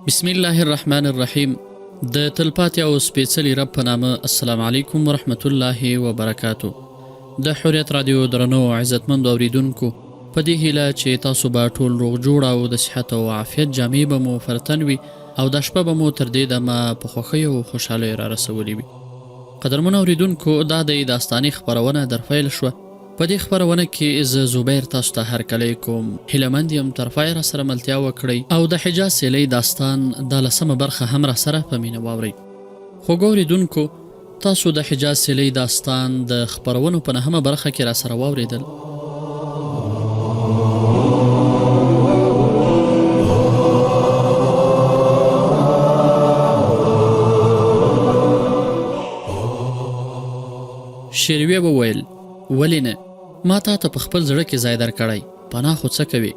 بسم الله الرحمن الرحیم د تلپاتې او سپېڅلي رب په نامه. السلام علیکم ورحمت الله وبرکاتو. د حریت رادیو درنو عزتمندو اوریدونکو، په دې هیله چې تاسو به ټول روغ جوړ او د صحت او عافیت جامې به مو پر تن وي او دا شپه به مو تر دې دمه په خوښۍ او خوشحالۍ را رسولې وي. قدرمن اوریدونکو، دا د داستاني خپرونه در پیل شوه. په دې خپرونه کې زه زبیر تاسو ته هرکلی کوم. هیله مند یم تر پایه راسره ملتیا وکړئ او د حجاز سیلۍ داستان دا لسمه برخه هم راسره په مینه واورئ. خوږو اورېدونکو، تاسو د حجاز سیلۍ داستان د خپرونو په نهمه برخه کې راسره واورېدل. شیرویه وویل، ولې نه، ما تا ته په خپل زړه کې ځای درکړی، پناه خو څه کوې؟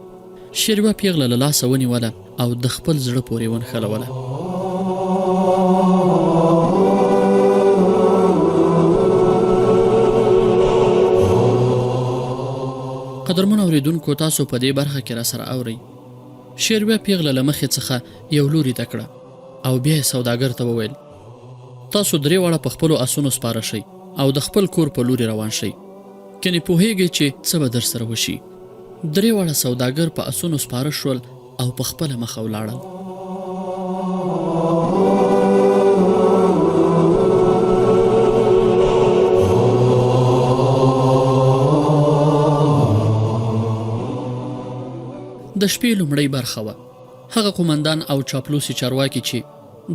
شیروه پیغله له لاسه ونیوله او د خپل زړه پورې ونښلوله. قدرمن اوریدونکو، تاسو په دې برخه کې را سره اورئ. شیروه پیغله له مخې څخه یو لوري ته کړه او بیا یې سوداګر ته وویل، تاسو درې واړه په خپلو اسونو سپاره شئ او د خپل کور په لوري روان شئ، کنې پوهېږئ چې څه به درسره وشي. درې واړه سوداګر په اسونو سپاره شول او په خپله مخه ولاړل. د شپې لومړۍ برخه وه. هغه قومندان او چاپلوسي چارواکي چې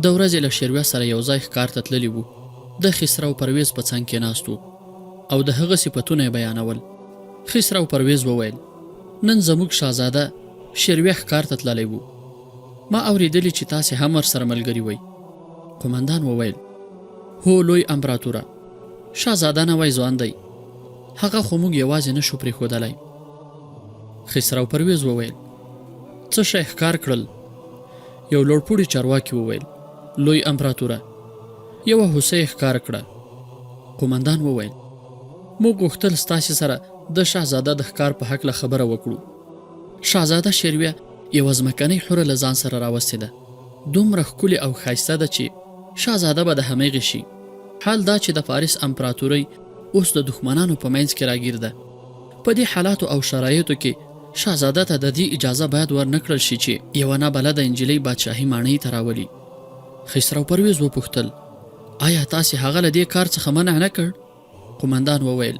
د ورځې له شیرویه سره یو ځای ښکار ته تللي وو، د خسرو پرویز په څنګ کې ناست وو او د هغه صفتونه یې بیانول. خسرو پرویز وویل، نن زموږ شاهزاده شیرویه ښکار ته تللی وو. ما اورېدلي چې تاسې هم ورسره ملګري وئ. قومندان وویل، هو لوی امپراتوره، شاهزاده نوی ځوان دی، هغه خو موږ یوازې نه شو پرېښودلی. خسرو پرویز وویل، څه شی ښکار کړل؟ یو لوړپوړي چارواکي وویل، لوی امپراتوره، یوه هوسۍ یې ښکار کړه. قومندان وویل، موږ غوښتل ستاسې سره د شهزاده د ښکار په هکله خبره وکړو. شهزاده شیرویه یوه ځمکنۍ حوره له ځان سره راوستې ده، دومره ښکلې او ښایسته ده چې شهزاده به د همېغې شي. حال دا چې د فارس امپراتورۍ اوس د دښمنانو په منځ کې راګیر ده. په دې حالاتو او شرایطو کې شهزاده ته د دې اجازه باید ور نه کړل شي چې یوه نابلده نجلۍ بادشاهي ماڼۍ ته راولي. خسرو پرویز وپوښتل، آیا تاسې هغه له دې کار څخه منع نه کړ؟ قومندان وویل،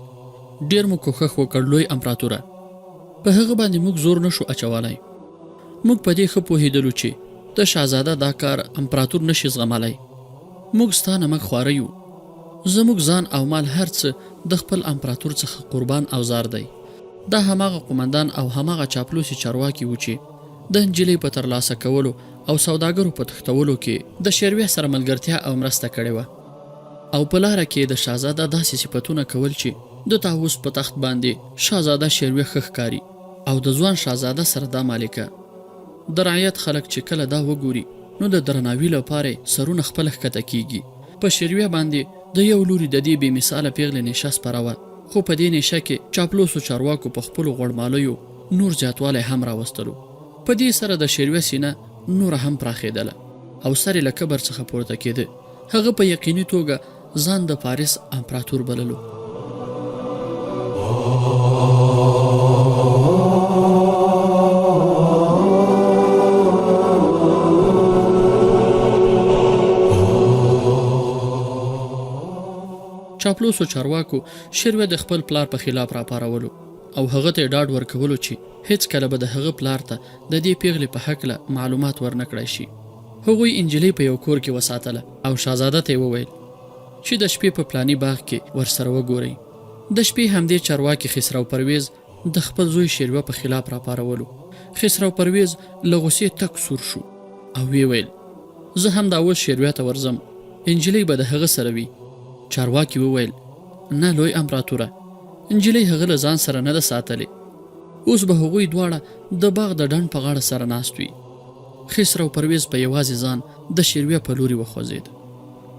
ډېر مو کوښښ وکړ لوی امپراتوره، په هغه باندې موږ زور نه شو اچولی. موږ په دې ښه پوهېدلو چې د شهزاده دا کار امپراتور نه شي زغملی. موږ ستا نمک خواره یو. زموږ ځان او مال هر څه د خپل امپراتور څخه قربان او زار دی. دا هماغه قومندان او هماغه چاپلوسي چارواکي وو چې د نجلۍ په ترلاسه کولو او سوداګرو په تښتولو کې د شیرویه سره ملګرتیا او مرسته کړې وه او په لاره کې د شاهزاده داسې صفتونه کول چې د طاووس په تخت باندې شاهزاده شیرویه ښه ښکاري او د ځوان شاهزاده سره دا مالکه. د رعیت خلک چې کله دا وګوري نو د درناوي لپاره یې سرونه خپله ښکته کیږي. په شیرویه باندې د یو لوري د دې بې مثاله پیغلې نیشه سپره وه، خو په دې نیشه کې چاپلوسو چارواکو په خپلو غوړمالیو نور زیاتوالی هم راوستلو. په دې سره د شیرویه سینه نوره هم پراخېدله او سر یې له کبر څخه پورته کېده. هغه په یقیني توګه ځان د فارس امپراتور بللو. چاپلوسو چارواکو شیرویه د خپل پلار په خلاف راپارولو او هغه ته یې ډاډ ورکولو چې هیڅکله به د هغه پلار ته د دې پیغلې په هکله معلومات ورنه کړای شي. هغوی انجلۍ په یو کور کې وساتله او شاهزاده ته یې وویل چې د شپې په پلاني باغ کې ورسره وګورئ. د شپې همدې چارواکي خسرو پرویز د خپل زوی شیروه په خلاف راپارولو. خسرو پرویز له غوسې تک سور شو او ویې ویل، زه همدا اوس شیروه ته ورځم، انجلۍ به د هغه سره وي. چارواکي وویل، نه لوی امپراتوره، نجلۍ هغه له ځان سره نه ده ساتلې. اوس به هغوی دواړه د باغ د ډنډ په غاړه سره ناست وي. خسرو پرویز په یوازې ځان د شیرویه په لوري وخوځېد.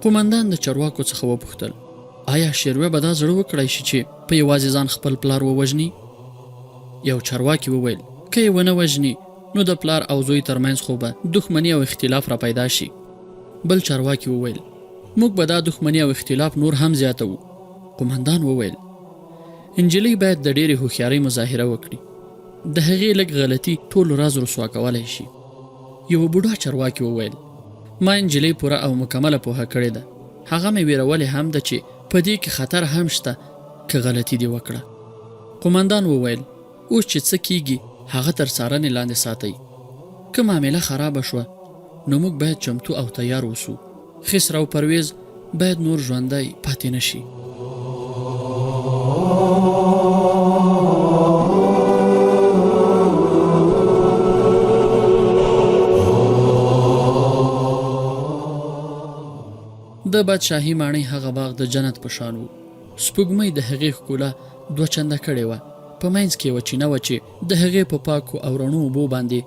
قومندان د چارواکو څخه وپوښتل، آیا شیرویه به دا زړه وکړای شي چې په یوازې ځان خپل پلار ووژني؟ یو چارواکي وویل، که یې ونه وژني نو د پلار او زوی ترمنځ خو به دښمني او اختلاف را پیدا شي. بل چارواکي وویل، موږ به دا دښمني او اختلاف نور هم زیاتوو. قومندان وویل، نجلۍ باید د ډېرې هوښیارۍ مظاهره وکړي. د هغې لږ غلطي ټول راز رسوا کولای شي. یوه بوډا چارواکي وویل، ما نجلۍ پوره او مکمله پوهه کړې ده. هغه مې ویرولې هم ده چې په دې کې خطر هم شته که غلطي دې وکړه. قومندان وویل، اوس چې څه کیږي هغه تر څارنې لاندې ساتئ. که معامله خرابه شوه نو موږ باید چمتو او تیار اوسو. خسرو پرویز باید نور ژوندی پاتې نه شي. د بادشاهي ماڼۍ هغه باغ د جنت په شان و. سپوږمۍ د هغې ښکلا دوه چنده کړې وه. په منځ کې یوه چینه وه چې د هغې په پاکو او رڼو اوبو باندې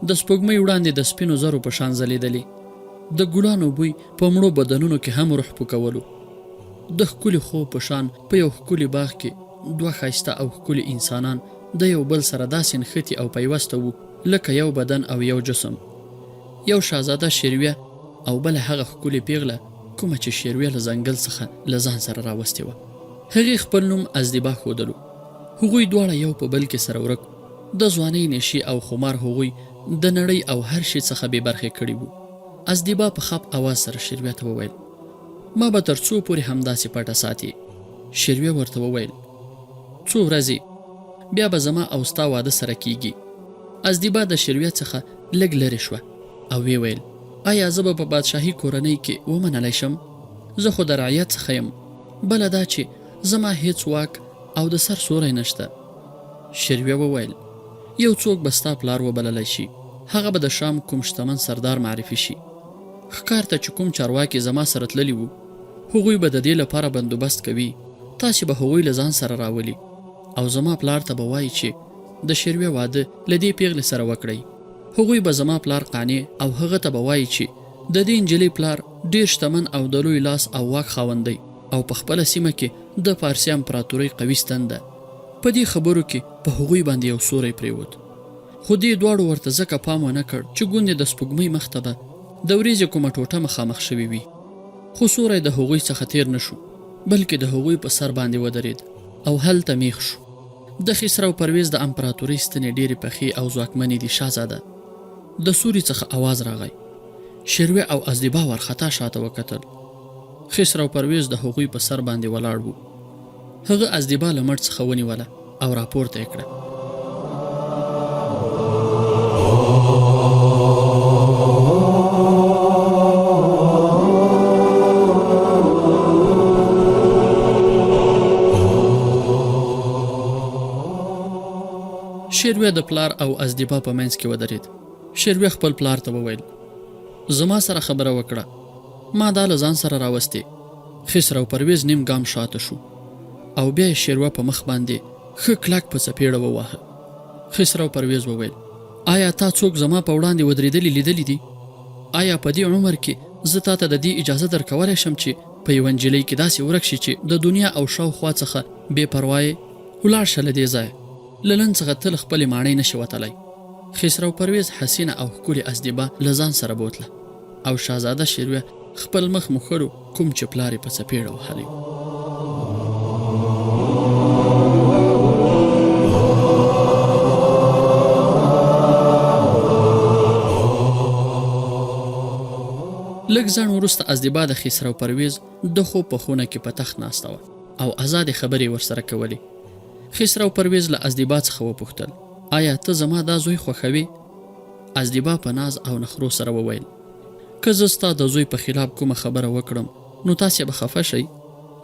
د سپوږمۍ وړاندې د سپینو زرو په شان ځلېدلې. د ګلانو بوی په مړو بدنونو کې هم روح پوکولو. د ښکلي خوب په شان په یو ښکلي باغ کې دوه ښایسته او ښکلي انسانان د یو بل سره داسې نښتي او پیوسته وو لکه یو بدن او یو جسم. یو شهزاده شیرویه او بله هغه ښکلې پیغله کومه چې شیرویه له ځنګل څخه له ځان سره راوستې وه. هغې خپل نوم ازدیبا ښودلو. هغوی دواړه یو په بل کې سره ورک وو. د ځوانۍ نشې او خمار هغوی د نړۍ او هر شي څخه بې برخې کړي وو. ازدیبا په خپ اواز سره شیرویه ته وویل، ما به تر څو پورې همداسې پټه ساتې؟ شیرویه ورته وویل، څو ورځې، بیا به زما او ستا واده سره کیږي. ازدیبا د شیرویه څخه لږ لرې شوه او ویې ویل، ایا زه به په بادشاهي کورنۍ کې ومنلی شم؟ زه خو د رعیت څخه یم، بله دا چې زما هیڅ واک او د سر سوری نشته. شیرویه وویل، یو څوک به ستا پلار وبللی شي، هغه به د شام کوم شتمن سردار معرفي شي. ښکار ته چې کوم چارواکي زما سره تللي وو، هغوی به د دې لپاره بندوبست کوي، تاسې به هغوی له ځان سره راولي او زما پلار ته به وایي چې د شیرویه واده له دې پیغلې سره وکړئ. هغوی به زما پلار قانع او هغه ته به وایي چې د دې نجلۍ پلار ډېر شتمن او د لوی لاس او واک خاوند دی او په خپله سیمه کې د فارسي امپراتورۍ قوي ستن ده. په دې خبرو کې په هغوی باندې یو سوری پرېوت. خو دې دواړو ورته ځکه پام ونه کړ چې ګوندې د سپوږمۍ مخ ته به د ورېځې کومه ټوټه مخامخ شوې وي. خو سوری د هغوی څخه تېر نه شو، بلکې د هغوی په سر باندې ودرېد او هلته مېخ شو. د خسرو پرویز د امپراتورۍ ستنې ډېرې پخې او ځواکمنې دي شاهزاده! د سوري څخه اواز راغی. شیروه او ازدیبا وارخطا شاته وکتل. خسرو پرویز د هغوی په سر باندې ولاړ وو. هغه ازدیبا له مټ څخه ونیوله او راپورته یې کړه. شیرویه د پلار او ازدیبا په منځ کې ودرید. شیرویه خپل پلار ته وویل، زما سره خبره وکړه، ما دا له ځان سره راوستې. خسرو پرویز نیم ګام شاته شو او بیا یې شیروه په مخ باندې ښه کلک په څپېړه وواهه. خسرو پرویز وویل، آیا تا څوک زما په وړاندې ودرېدلي لیدلي دي؟ آیا په دې عمر کې زه تا ته د دې اجازه درکولی شم چې په یوه نجلۍ کې داسې ورک شې چې د دنیا او شاوخوا څخه بې پروا یې؟ ولاړ شه له دې ځایه، له نن څخه ته له خپلې ماڼۍ نه شې وتلی. خسرو پرویز حسینه او ښکلې ازدیبا له ځان سره بوتله او شهزاده شیرویه خپل مخ موښلو کوم چې پلار یې په څپېړه وهلی و. لږ ځنډ وروسته ازدیبا د خسرو پرویز د خوب په خونه کې په تخت ناسته وه او ازادې خبرې یې ورسره کولې. خسرو پرویز له ازدیبا څخه وپوښتل، آیا ته زما دا زوی خوښوې؟ ازدیبا په ناز او نخرو سره وویل، که زه ستا د زوی په خلاف کومه خبره وکړم نو تاسې به خفه شئ؟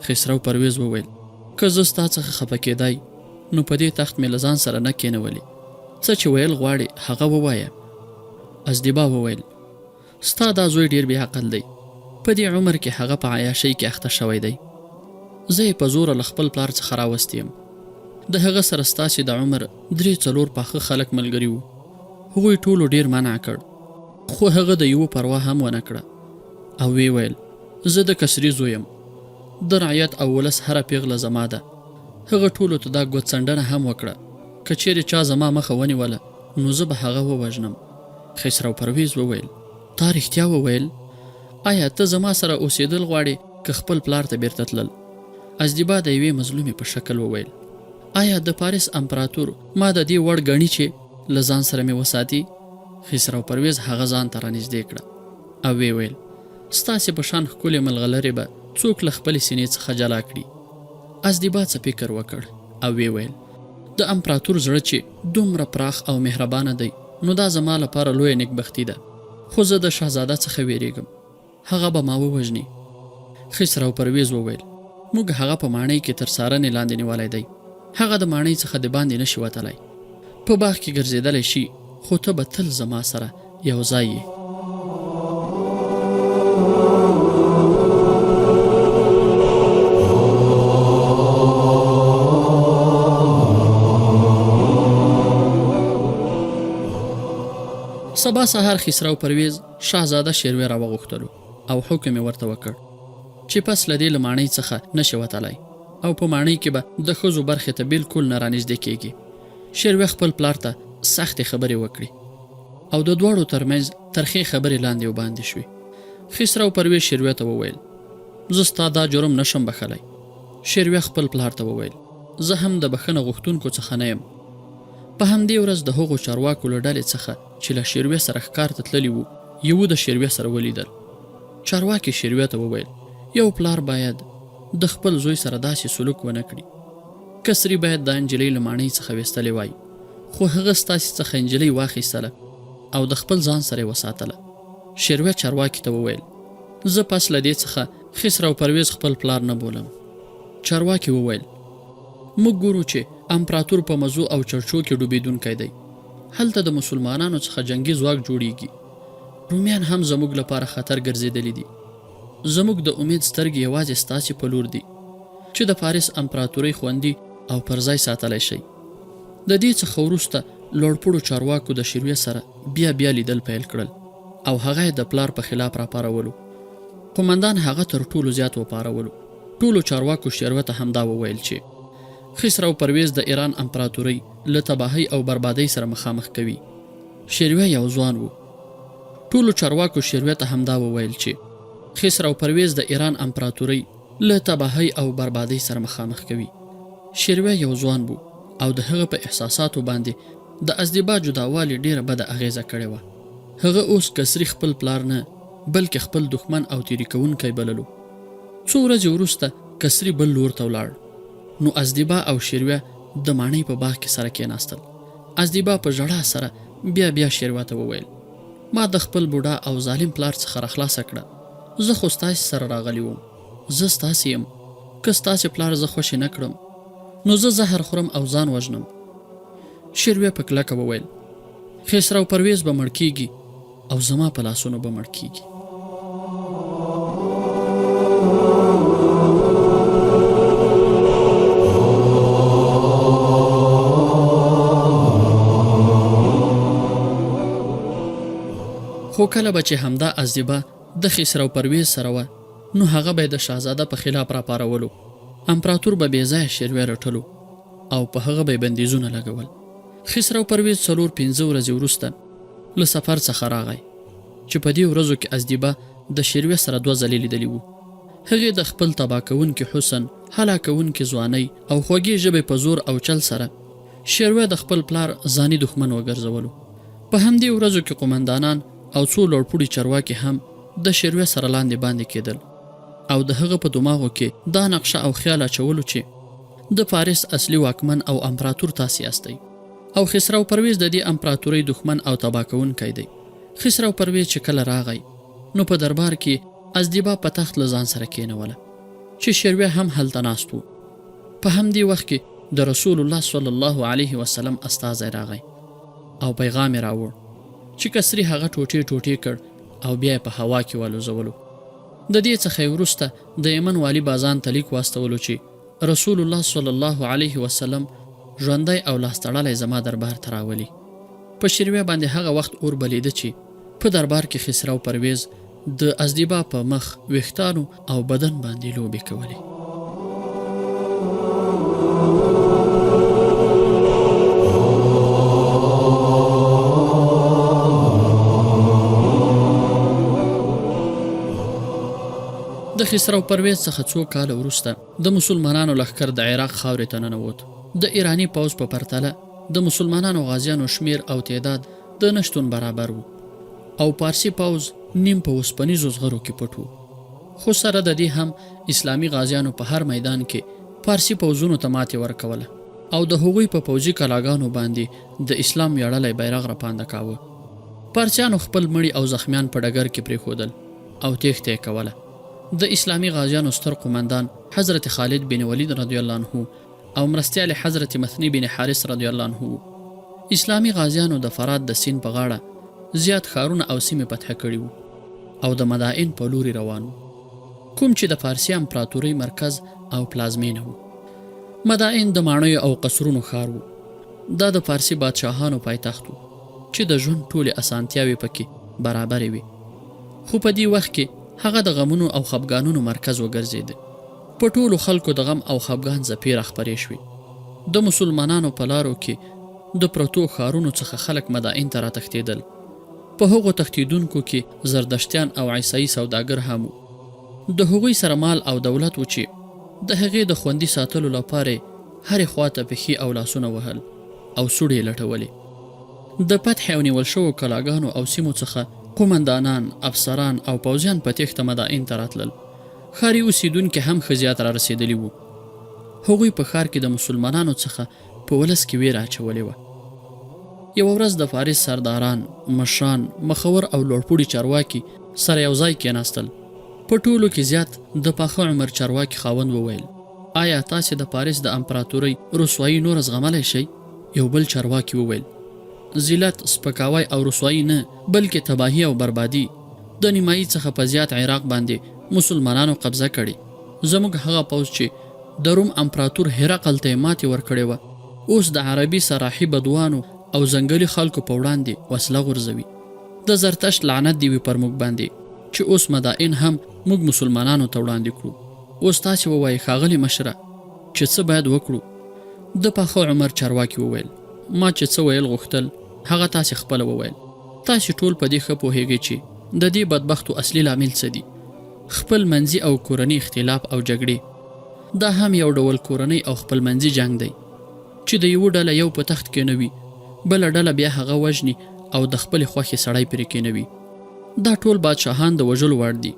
خسرو پرویز وویل، که زه ستا څخه خفه کېدای نو په دې تخت مې له ځان سره نه کېنولې. څه چې ویل غواړې هغه ووایه. ازدیبا وویل، ستا دا زوی ډېر بې عقل دی. په دې عمر کې هغه په عیاشۍ کې اخته شوی دی. زه یې په زوره له خپل پلار څخه راوستې یم. د هغه سره ستاسې د عمر درې څلور پاخه خلک ملګري وو. هغوی ټولو ډېر منع کړ، خو هغه د یوه پروا هم ونه کړه او ویې ویل، زه د کسري زوی یم. د رعیت او ولس هره پېغله زما ده. هغه ټولو ته دا ګوتڅنډنه هم وکړه، که چېرې چا زما مخه ونیوله، نو زه به هغه ووژنم. خسرو پرویز وویل، تا رښتیا وویل؟ ایا ته زما سره اوسېدل غواړې که خپل پلار ته بیرته تلل؟ ازدیبا د یوې مظلومې په شکل وویل، ایا د پاریس امپراتور ما د دې وړ ګڼي چې له ځان سره مې وساتي؟ خسرو پرویز هغه ځان ته رانږدې کړه او ویې ویل، ستاسې په شان ښکلې ملغلرې به څوک له خپلې سینې څخه جلا کړي؟ ازدیبا څه فکر وکړ او ویې ویل، د امپراتور زړه چې دومره پراخ او مهربانه دی نو دا زما لپاره لویه نیکبختي ده، خو زه د شهزاده څخه ویریږم، هغه به ما ووژني. خسرو پرویز وویل، موږ هغه په ماڼۍ کې تر څارنې لاندې نیولی دی، هغه د ماڼۍ څخه دباندې نه شي وتلی، په باغ کې ګرځېدلی شي، خو ته به تل زما سره یو ځای یې. سبا سهار خسرو پرویز شاهزاده شیروی راوغوښتلو او حکم یې ورته وکړ چې پس له دې له ماڼۍ څخه نه شي وتلای او په ماڼۍ کې به د ښځو برخې ته بالکل نه رانږدې کېږي. شیروی خپل پلار ته سختې خبرې وکړې او د دواړو ترمنځ ترخې خبرې لاندې او باندې شوې. خسرو پرویز شیروی ته وویل، زه ستا دا جرم نه شم بخښلی. شیروی خپل پلار ته وویل، زه هم د بخښنه غوښتونکو څخه نه یم. په همدې ورځ د هغو چارواکو له ډلې څخه چې له شیروی سره ښکار ته تللي وو، یوه د شیروی سره ولیدل. چارواکي شیروی ته وویل، یو پلار باید د خپل زوی سره داسې سلوک ونه کړي. کسري باید دا نجلۍ له ماڼۍ څخه ویستلې وای، خو هغه ستاسې څخه نجلۍ واخیستله او د خپل ځان سره یې وساتله. شیروی چارواکي ته وویل، زه پس له دې څخه خسرو پرویز خپل پلار نه بولم. چارواکي وویل، موږ ګورو چې امپراتور په مزو او چرچو کې ډوبېدونکی دی. هلته د مسلمانانو څخه جنګي ځواک جوړېږي. رومیان هم زموږ لپاره خطر ګرځېدلي دي. زموږ د امید سترګې یوازې ستاسې په لور دي چې د فارس امپراتورۍ خوندي او پر ځای ساتلی شئ. د دې څخه وروسته لوړپوړو چارواکو د شیرویه سره بیا بیا لیدل پیل کړل او هغه یې د پلار په خلاف راپارولو. قومندان هغه تر ټولو زیات وپارولو. ټولو چارواکو شیروه ته همدا وویل چې خسرو پرویز د ایران امپراتورۍ له تباهۍ او بربادۍ سره مخامخ کوي. شیروه یو ځوان و. ټولو چارواکو شیروه ته همدا وویل چې خسرو پرویز د ایران امپراتورۍ له تباهۍ او بربادۍ سره مخامخ کوي. شیروه یو ځوان و او د هغه په احساساتو باندې د ازدیبا جداوالي ډیره بده اغیزه کړې وه. هغه اوس کسري خپل پلار نه بلکې خپل دښمن او تیری کوونکی بللو. څو ورځې وروسته کسري بل لور ته ولاړ، نو ازدیبا او شیروه د ماڼۍ په باغ کې سره کېناستل. ازدیبا په ژړا سره بیا بیا شیروه ته وویل، ما د خپل بوډا او ظالم پلار څخه راخلاصه کړه، زه خو ستاسې سره راغلې وم، زه ستاسې یم، که ستاسې پلار زه خوشې نه کړم نو زه زهر خورم او ځان وژنم. شیروه په کلکه وویل، خسرو پرویز به مړ کیږي او زما په لاسونو به مړ کیږي. خو کله به چې همدا ازدیبا د خسرو پرویز سره وه نو هغه به د شاهزاده په خلاف راپارولو. امپراتور به بې ځایه شیروی رټلو او په هغه به یې بندیزونه لګول. خسرو پرویز څلور پنځه ورځې وروسته له سفر څخه راغی چې په دې ورځو کې ازدیبا د شیروی سره دوه ځلې لیدلي وو. هغې د خپل تباه کوونکي حسن، هلاکوونکې ځوانۍ او خوږې ژبې په زور او چل سره شیروی د خپل پلار ځاني دښمن وګرځولو. په همدې ورځو کې قومندانان او څو لوړپوړي چارواکي هم د شیروی سره لاندې باندې کېدل او د هغه په دماغو کې دا نقشه او خیال اچولو چې د فارس اصلي واکمن او امپراتور تاسې یاستئ او خسرو پرویز د دې امپراتورۍ دښمن او تباه کوونکی دی. خسرو پرویز چې کله راغی نو په دربار کې ازدیبا په تخت له ځان سره کېنوله چې شیروی هم هلته ناست و. په همدې وخت کې د رسول الله صلی الله علیه وسلم استازی راغی او پیغام یې راوړ چې کسري هغه ټوټې ټوټې کړ او بیا یې په هوا کې والوزولو. د دې څخه یې وروسته د یمن والي بازان ته لیک واستولو چې رسول الله صلی الله علیه وسلم ژوندی او لاس تړلی زما دربار ته راولي. په شیروی باندې هغه وخت اور بلیده چې په دربار کې خسرو پرویز د ازدیبا په مخ، ویښتانو او بدن باندې لوبې کولې. د خسرو پرویز څخه څو کاله وروسته د مسلمانانو لښکر د عراق خاورې ته ننووت. د ایراني پوځ په پرتله د مسلمانانو غازیانو شمیر او تعداد د نشتون برابر و او پارسي پوځ نیم په اوسپنیزو زغرو کې پټ و. خو سره د دې هم اسلامي غازیانو په هر میدان کې پارسي پوځونو ته ماتې ورکوله او د هغوی په پوځي کلاګانو باندې د اسلام ویاړلی بیرغ رپانده کاوه. پارسیانو خپل مړي او زخمیان په ډګر کې پرېښودل او تېښته یې کوله. د اسلامي غازیانو ستر قومندان حضرت خالد بن ولید رضی الله عنه او مرستیال یې حضرت مثنی بن حارث رضی الله عنه وو. اسلامي غازیانو د فرات د سیند په غاړه زیات ښارونه او سیمې فتح کړي وو او د مدائن په لوري روان وو، کوم چې د فارسي امپراتورۍ مرکز او پلازمېنه وو. مدائن د ماڼیو او قصرونو ښار وو. دا د فارسي بادشاهانو پایتخت وو چې د ژوند ټولې اسانتیاوې پکې برابرې وې. خو په دې وخت کې هغه د غمونو او خپګانونو مرکز وګرځېد. په ټولو خلکو د غم او خپګان څپې راخپرې شوې. د مسلمانانو په لارو کې د پرتو ښارونو څخه خلک مدائن ته راتښتېدل. په هغو تښتېدونکو کې زردشتیان او عیسايي سوداګر هم وو. د هغوی سره مال او دولت و چې د هغې د خوندي ساتلو لپاره یې هرې خوا ته پښې او لاسونه وهل او سوړې یې لټولې. د فتحې او نیول شوو کلاګانو او سیمو څخه قومندانان، افسران او پوځیان په تېښته مدائن ته راتلل. ښاري اوسېدونکي هم ښه زیات رارسېدلي وو. هغوی په ښار کې د مسلمانانو څخه په ولس کې وېره اچولې وه. یوه ورځ د فارس سرداران، مشران، مخور او لوړپوړي چارواکي سره یو ځای کېناستل. په ټولو کې زیات د پاخه عمر چارواکي خاوند وویل، آیا تاسې د فارس د امپراتورۍ رسوایي نوره زغملی شئ؟ یو بل چارواکي وویل، ذلت، سپکاوی او رسوایي نه، بلکې تباهي او بربادي. د نیمایي څخه په زیات عراق باندې مسلمانانو قبضه کړې. زموږ هغه پوځ چې د روم امپراتور هرقل ته یې ماتې ورکړې وه، اوس د عربي صراحي بدوانو او ځنګلي خلکو په وړاندې وسله غورځوي. د زرتشت لعنت دې وي پر موږ باندې چې اوس مدائن هم موږ مسلمانانو ته وړاندې کړو. اوس تاسې ووایئ ښاغلي مشره چې څه باید وکړو؟ د پاخه عمر چارواکي وویل، ما چې څه ویل غوښتل هغه تاسې خپله وویل. تاسې ټول په دې ښه پوهېږئ چې د دې بدبختو اصلي لامل څه دي؟ خپل منځي او کورني اختلاف او جګړې. دا هم یو ډول کورنۍ او خپل منځي جنګ دی چې د یوه ډله یو په تخت کېنوي، بله ډله بیا هغه وژني او د خپلې خوښې سړی پرې کېنوي. دا ټول بادشاهان د وژلو وړ دي.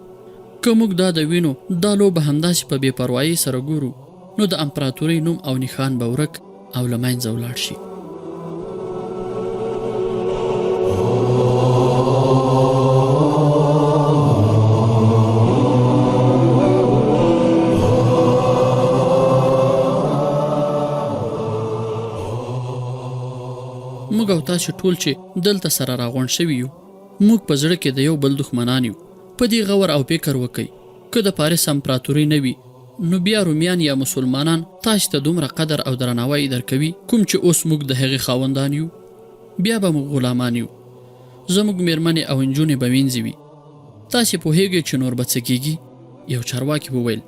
که موږ دا د وینو دا لوبه همداسې په بې پروایۍ سره ګورو، نو د امپراتورۍ نوم او نښان به ورک او له منځه ولاړ شي. موږ او تاسو ټول چې دلته سره راغونډ شوي یو، موږ په زړه کې د یو بل دښمنان یو. په دې غور او فکر وکړئ، که د پاریس امپراتوري نه وي، نو بیا رومیان یا مسلمانان تاسې ته دومره قدر او درناوی درکوي کوم چې اوس موږ د هغې خاوندان یو؟ بیا به موږ غلامان یو. زموږ میرمنې او نجونې به وینځې وي. تاسې پوهیږئ چې نور به څه کیږي؟ یو چارواکي وویل،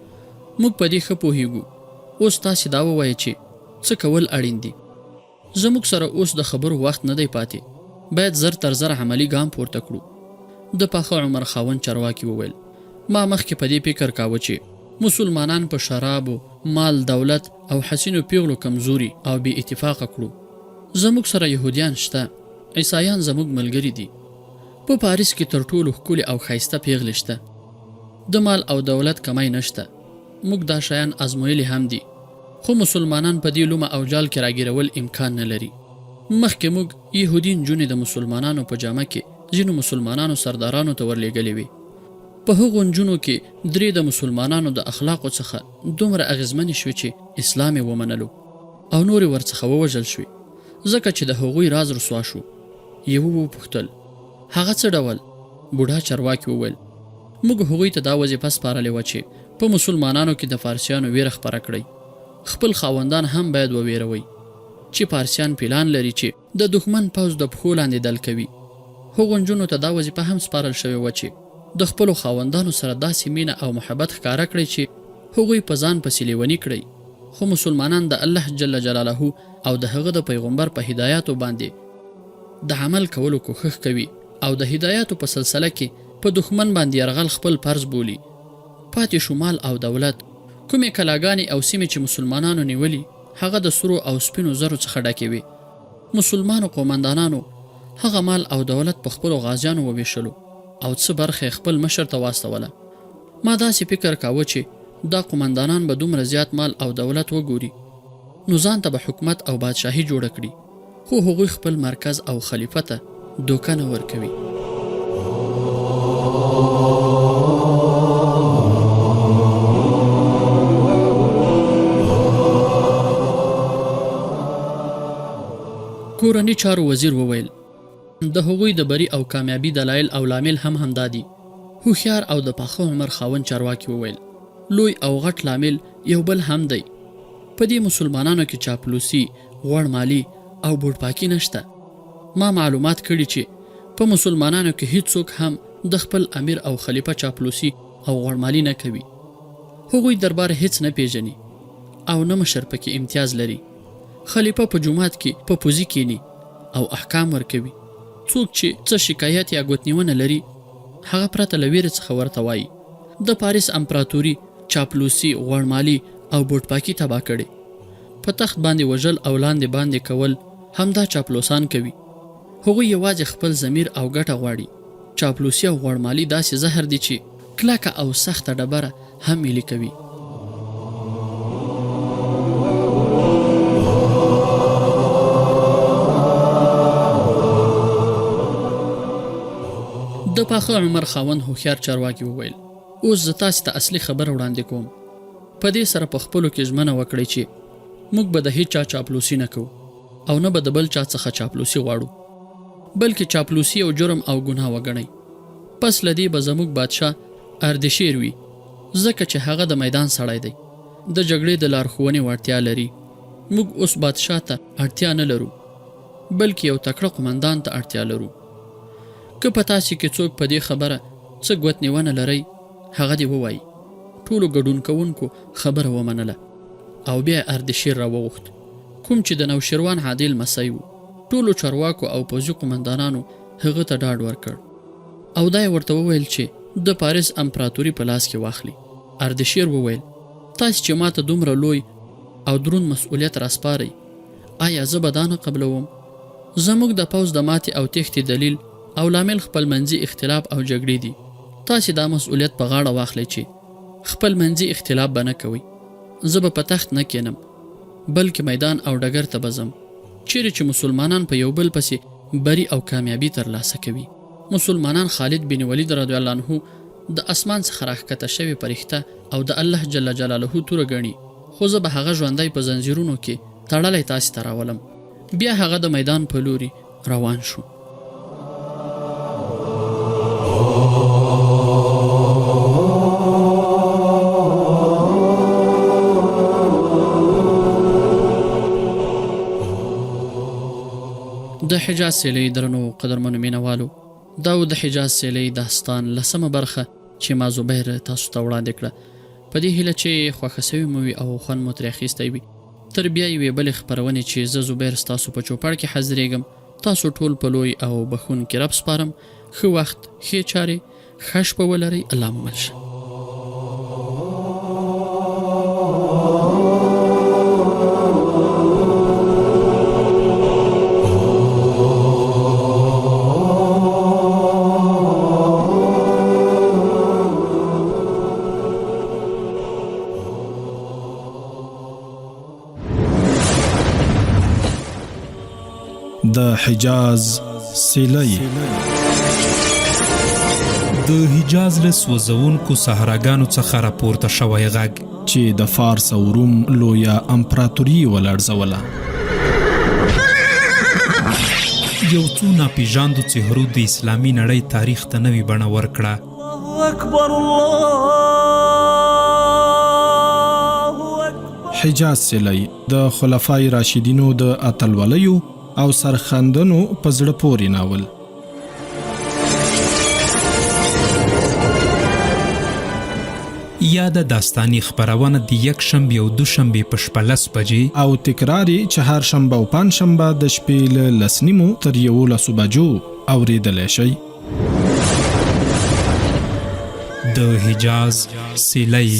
موږ په دې ښه پوهیږو. اوس تاسې دا ووایئ چې څه کول اړین دي؟ زموږ سره اوس د خبرو وخت نه دی پاتې، باید زر تر زره عملي ګام پورته کړو. د پاخه عمر خاوند چارواکي وویل، ما مخکې په دې فکر کاوه چې مسلمانان په شرابو، مال، دولت او حسینو پیغلو کمزوري او بې اتفاقه کړو. زموږ سره یهودیان شته، عیسایان زموږ ملګري دي. په پاریس کې تر ټولو ښکلې او ښایسته پیغلې شته. د مال او دولت کمی نشته. موږ دا شیان ازمویلي هم دي. خو مسلمانان په دې لومه او جال کې راګیرول امکان نه لري. مخکې موږ یهودي نجونې د مسلمانانو په جامه کې ځینو مسلمانانو سردارانو ته ورلېږلې وې. په هغو نجونو کې درې د مسلمانانو د اخلاقو څخه دومره اغېزمنې شوې چې اسلام یې ومنلو او نورې ورڅخه ووژل شوې ځکه چې د هغوی راز رسوا شو. یوه وپوښتل، هغه څه ډول؟ بوډا چارواکي وویل، موږ هغوی ته دا وظیفه سپارلې وه چې په مسلمانانو کې د فارسیانو ویره خپره کړئ. خپل خاوندان هم باید وویروئ چې فارسیان پلان لري چې د دښمن پوځ د پښو لاندې دل کوي. هغو نجونو ته دا وظیفه هم سپارل شوې وه چې د خپلو خاوندانو سره داسې مینه او محبت ښکاره کړئ چې هغوی په ځان پسې لیوني کړئ. خو مسلمانان د الله جل جلاله او د هغه د پیغمبر په هدایاتو باندې د عمل کولو کوښښ کوي او د هدایاتو په سلسله کې په دښمن باندې یرغل خپل فرض بولي. پاتې شو مال او دولت، کومې کلاګانې او سیمې چې مسلمانانو نیولي، هغه د سرو او سپینو زرو څخه ډکې وې. مسلمانو قوماندانانو هغه مال او دولت په خپلو غازیانو وویشلو او څه برخه یې خپل مشر ته واستوله. ما داسې فکر کاوه چې دا قوماندانان به دومره زیات مال او دولت وګوري نو ځان ته به حکومت او بادشاهي جوړه کړي، خو هغوی خپل مرکز او خلیفه ته دوکه نه ورکوي. کورني چارو وزیر وویل، د هغوی د بري او کامیابي دلایل او لامل هم همدا دي. هوښیار او د پاخه عمر خاوند چارواکي وویل، لوی او غټ لامل یو بل هم دی. په دې مسلمانانو کې چاپلوسي، غوړ مالي او بوټپاکي نشته. ما معلومات کړي چې په مسلمانانو کې هیڅوک هم د خپل امیر او خلیفه چاپلوسي او غوړمالي نه کوي. هغوی دربار هیڅ نه پیژني او نه مشر پکې امتیاز لري. خلیفه په جومات کې په پوزي کیني او احکام ورکوي. څوک چې څه شکایت یا ګوتنیونه لري هغه پرته له ویرې څخه ورته وایي. د پاریس امپراتوري چاپلوسي، غوړمالي او بوټپاکي تباه کړې. په تخت باندې وژل او لاندې باندې کول همدا چاپلوسان کوي. هغوی یوازې خپل ضمیر او ګټه غواړي. چاپلوسي او غوړمالي داسې زهر دي چې کلکه او سخته ډبره هم ملي کوي. د پاخه عمر خاوند هوښیار چارواکي وویل، اوس زه تاسې ته اصلي خبره وړاندې کوم. په دې سره په خپلو کې ژمنه وکړئ چې موږ به د هیچا چاپلوسي نه کوو او نه به د بل چا څخه چاپلوسي غواړو، بلکې چاپلوسي یو جرم او ګناه وګڼئ. پس له دې به زموږ بادشاه اردشیر وي، ځکه چې هغه د میدان سړی دی، د جګړې د لارښوونې وړتیا لري. موږ اوس بادشاه ته اړتیا نه لرو، بلکې یو تکړه قومندان ته اړتیا لرو. که په تاسې کې څوک په دې خبره څه ګوتنیونه لرئ، هغه دې ووایي. ټولو ګډون کوونکو خبره ومنله او بیا یې اردشیر راوغوښت، کوم چې د نوشیروان عادل لمسی و. ټولو چارواکو او پوځي قومندانانو هغه ته ډاډ ورکړ او دا یې ورته وویل چې د پاریس امپراتوري په لاس کې واخلي. اردشیر وویل، تاسې چې ماته دومره لوی او دروند مسؤلیت راسپارئ، آیا زه به دا نه قبلوم؟ زموږ د پوځ د ماتې او تېښتې دلیل او لامل خپلمنځي اختلاف او جګړې دي. تاسې دا مسؤلیت په غاړه واخلئ چې خپلمنځي اختلاف به نه کوئ. زه به په تخت نه کېنم، بلکې میدان او ډګر ته به ځم، چېرې چې مسلمانان په یو بل پسې بری او کامیابي ترلاسه کوي. مسلمانان خالد بن ولید رضی الله عنه د اسمان څخه راښکته شوې پرښته او د الله جل جلاله توره ګڼي، خو زه به هغه ژوندی په ځنځیرونو کې تړلی تاسې ته راولم. بیا هغه د میدان په لوري روان شو. د حجاز سیلۍ درنو قدرمنو مینوالو، دا و د حجاز سیلۍ داستان لسمه برخه چې ما زبیر تاسو ته وړاندې کړه. په دې هیله چې خوښه سوي مو وي او خوند مو ترې اخیستی وي. تر بیا یوې بلې خپرونې چې زه زبیر ستاسو په چوپړ کې حاضرېږم، تاسو ټول په لوی او بښونکي رب سپارم. ښه وخت، ښې چارې، ښه شپه ولرئ. الله مو مل شه. د حجاز سیلۍ. د حجاز له سوځونکو صحراګانو څخه راپورته شوی غږ، چې د فارس او روم لویه امپراتوري ولړزوله. یو څو ناپیژاندو څهرو د اسلامي نړۍ تاریخ ته نوې بڼه ورکړه. الله اکبر الله اکبر. حجاز سیلۍ د خلفای راشدینو د اتلولیو او سرښندنو په زړه پورې ناول. یاده داستاني خپرونه د یکشنبې او دوشنبې په شپه لس بجې او تکرار یې چهارشنبه او پنجشنبه د شپې له لس نیمو تر یوولسو بجو اورېدلی شئ. د د حجاز سیلۍ.